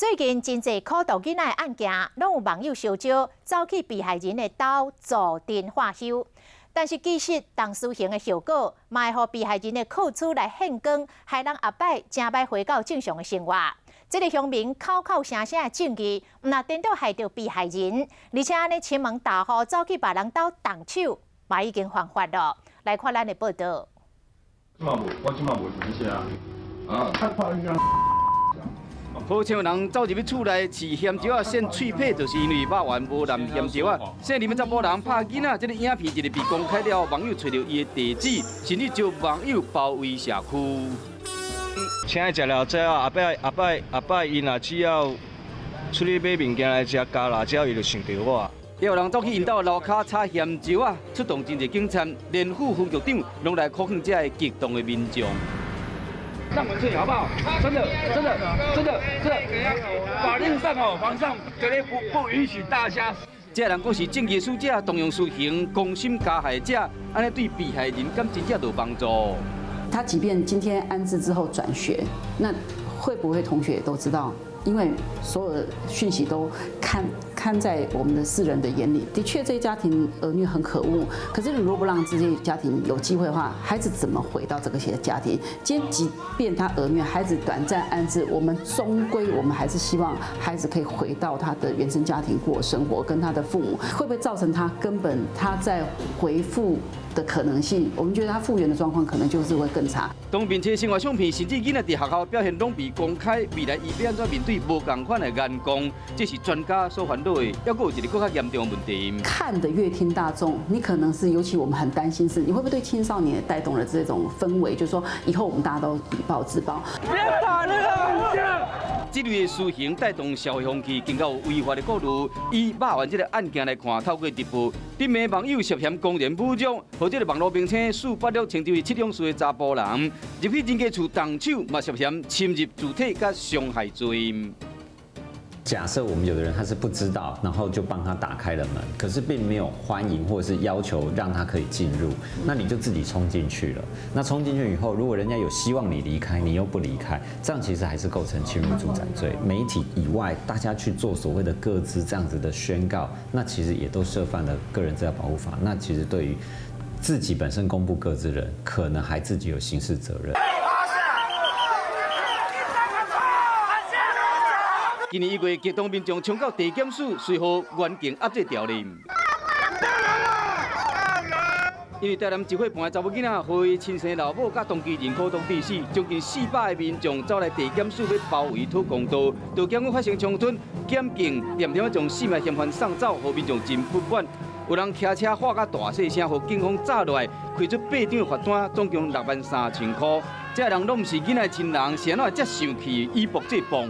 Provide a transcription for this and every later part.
最近真濟苦毒囡仔的案件，攏有網友相招走去被害人的兜助陣化憂。但是其實動私刑的後果，嘛會予被害人的哭出來現光，害人後擺誠歹回到正常的生活。這个鄉民口口聲聲的正義，毋但顛倒害著被害人，而且按呢侵門踏戶走去別人兜動手，嘛已經犯法囉。來看咱的報導。這馬無，我這馬無關係啊。啊，太怕人家。好像人走入去厝內飼鹹椒仔，先喙䫌，就是因為肉丸無淋鹹椒仔。姓林的查埔人拍囡仔，這个影片一日被公開了，網友揣著伊的地址，甚至招網友包圍社區。請伊食了之後，後擺後擺後擺，伊若只要出去買物件來食，加辣椒，伊就想著我。也有人走去𪜶兜樓跤插鹹椒仔，出動真濟警察，連副分局長攏來苦勸這个激動的民眾。上門去好不好？真的，真的，真的，這法令上哦，法上絕對不允許大家。這人閣是正義使者，動用私刑，公審加害者，按呢對被害人敢真正有幫助？他即便今天安置之後轉學，那會不會同學也都知道？因為所有的訊息都看在我們的世人的眼裡。的確，這些家庭兒女很可惡。可是，你如果不讓這些家庭有機會的話，孩子怎麼回到這個些家庭？今天即便他兒虐，孩子短暫安置，我們終歸我們還是希望孩子可以回到他的原生家庭過生活，跟他的父母，會不會造成他根本他在回復的可能性？我們覺得他復原的狀況可能就是會更差。當面車生活相片，甚至囡仔佇學校表現攏被公開，未來伊欲按怎面對無仝款的眼光，這是專家所煩惱的。猶閣有一个閣較嚴重的問題。看得越聽大眾，你可能是尤其我們很擔心是，你會不會對青少年也帶動了這種氛圍？就是說以後我們大家都以暴制暴。別打了啦！這類的私刑帶動社會風氣，更加有違法的顧慮。以肉丸這个案件來看，透過直播，頂暝網友涉嫌公然侮辱，予這个網路名稱四八六稱之為七勇士的查埔人，入去人家厝動手，嘛涉嫌侵入住體佮傷害罪。假設我們有的人他是不知道，然後就幫他打開了門，可是並沒有歡迎或者是要求讓他可以進入，那你就自己衝進去了。那衝進去以後，如果人家有希望你離開，你又不離開，這樣其實還是構成侵入住宅罪。媒體以外，大家去做所謂的個資這樣子的宣告，那其實也都涉犯了個人資料保護法。那其實對於自己本身公布個資人，可能還自己有刑事責任。今年1月，激動民眾衝到地檢署，隨予原警壓制條例。因為台南一歲半的查某囡仔，予伊親生老母佮同居人苦毒致死，將近400个民眾走來地檢署欲包圍討公道，就檢舉發生衝突，檢警恬恬將4名嫌犯送走，予民眾真不滿。有人騎車喊甲大細聲，予警方炸落來，開出8張罰單，總共6萬3千箍。這人攏毋是囡仔親人，是按怎會遮生氣，以暴制暴？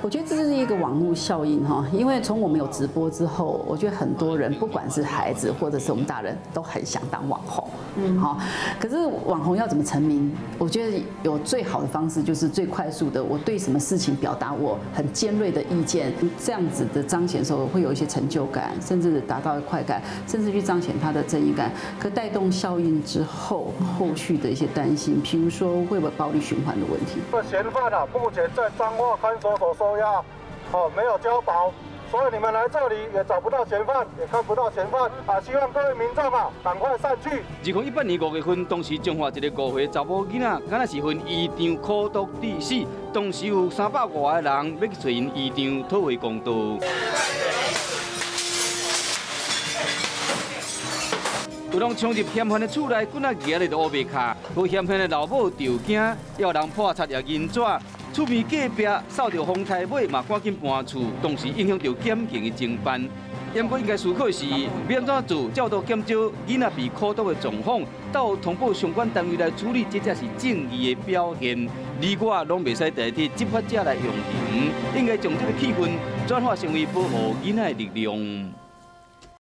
我覺得這是一個網絡效應哈，因為從我們有直播之後，我覺得很多人不管是孩子或者是我們大人都很想當網紅，好，可是網紅要怎麼成名？我覺得有最好的方式就是最快速的，我對什麼事情表達我很尖銳的意見，這樣子的彰顯的時候會有一些成就感，甚至達到快感，甚至去彰顯他的正義感。可帶動效應之後，後續的一些擔心，譬如說會不會暴力循環的問題？這嫌犯啊，目前在彰化看守所收押，哦，沒有交保，所以你們來這裡也找不到嫌犯，也看不到嫌犯啊！希望各位民眾啊，趕快散去。2018年5月份，當時彰化一个5歲查某囡仔，敢若是予𪜶姨丈苦毒致死，當時有300外个人欲去揣𪜶姨丈討回公道。有人衝入嫌犯的厝內，棍仔舉咧就烏白跤，予嫌犯的老母著驚，也有人破賊也銀紙。厝邊隔壁掃著風颱尾嘛，趕緊搬厝，同時影響著檢警的偵辦。不過應該思考的是，欲按怎做，才有減少囡仔被苦毒的狀況，到通報相關單位來處理，這才是正義的表現。你我攏袂使代替執法者來用刑，應該將這个氣氛轉化成為保護囡仔的力量。